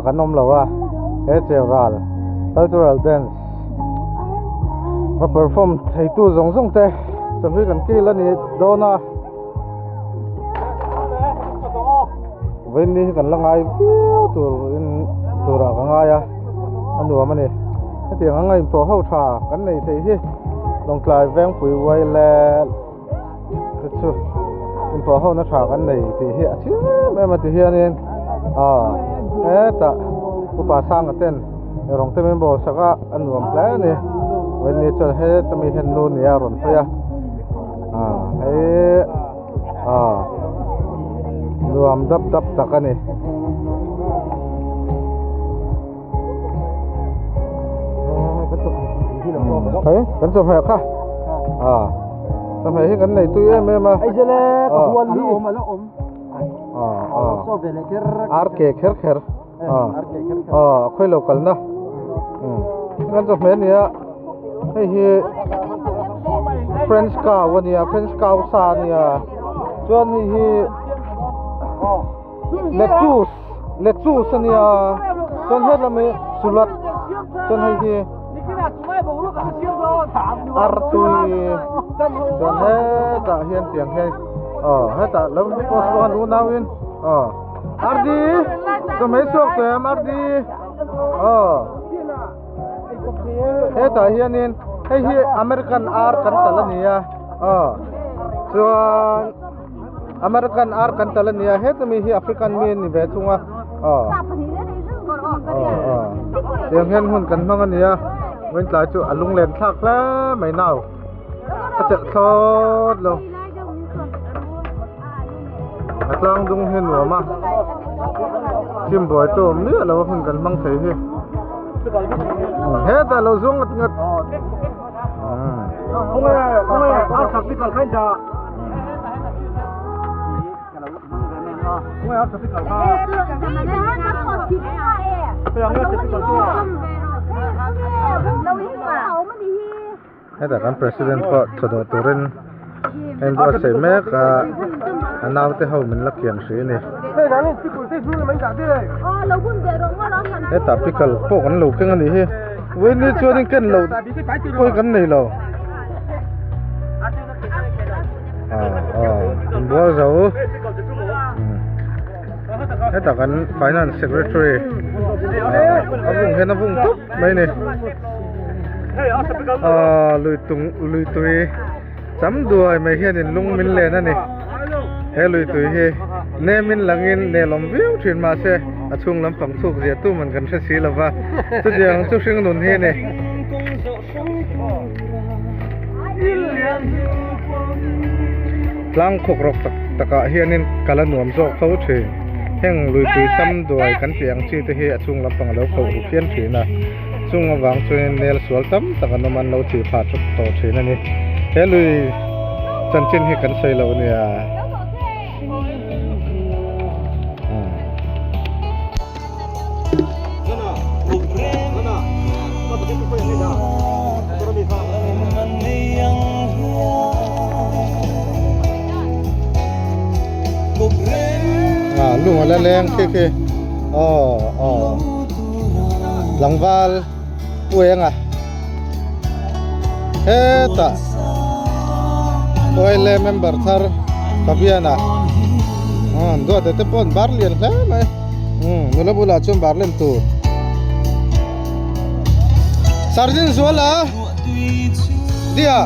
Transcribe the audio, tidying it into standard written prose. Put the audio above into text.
bak an awm lo a he cheural cultural dance a perform thei tu zawng zawng te chawhmeh kan kil a ni dawn a vawiin hi kan la ngai viau tur in turah ka ngai a a nuam a ni hetiang anga inpawh ho tha kan nei thei hi Lawngtlai Vengpui Uaile te chu inpawh ho na tha kan nei tih hi a chiang em em a ti hianin ah hetah upa sanga ten rawng te min bawl sak a a nuam hle a ni vawiin ni chuan heta mi hian nu nia a rawn hawi a ah hei ah nuam dap dap tak a ni. Hei kan chawhmeh kha ah chawhmeh hi kan nei tui em em a ar ke kher kher ah ah khawi lo kalna kan chawhmeh ania hei hi french cow ania french cow sa ania chuan hei hi lettuce lettuce ania chuan hetlai hi sulat chuan hei hi artui chuan hetah hian tiang hian aw hetah lo post bawk a nu nauin aw ardi chawhmeh chhuak tawh em ardi aw hetah hianin hei hi american ar kan talh a ni a aw chuan. American ar kan tal a nia heta mi hi African mi a ni ve thung a aw aw tiang hian hun kan hmang a nia vawiin tlai chu a lunglen thlak hle mai nau a chelh thlawt lo a tlang dung hi a nuam a chim buai chu a awm miah lo a hun kan hmang thei hi hetah lo zuang ngat ngat. Hetah kan president pawh chawdawh turin a inbuatsaih mek a a naute ho min la kian hrih a ni hetah pickle pawh kan lo keng a nih hi. Vawiin ni chuanin ken loh pawi kan nei lo ah ah inbual zo hetah kan finance secretary ah a vung hian a vung tawp mai a ni ah lui tung lui tui cham duai mai hianin lung min len a ni he lui tui hi nem in langin nelawm viau thin mahse a chhung lampang chhuk zia tu man kan hre si lo va chutiang chu hring nun hi a ni. Tlang khawk rawk tak takah hianin kal a nuam zawk fo thin heng lui tui cham duai kan tih ang chi te hi a chhung lampang a lo khauh ru phian thin a. Chung avang chuanin nel sual tam tak an awm a, an lo thih phah tawp tawh thin a ni. He lui chanchin hi kan sawi lo a nia. Ah lung a la leng khi khi aw aw. Tlangval ueng a hetah oil member thar Fabian a an duat te pawh an bar lian hle mai umm nula bulah chuan bar lem tur Sergeant Zuala Dia.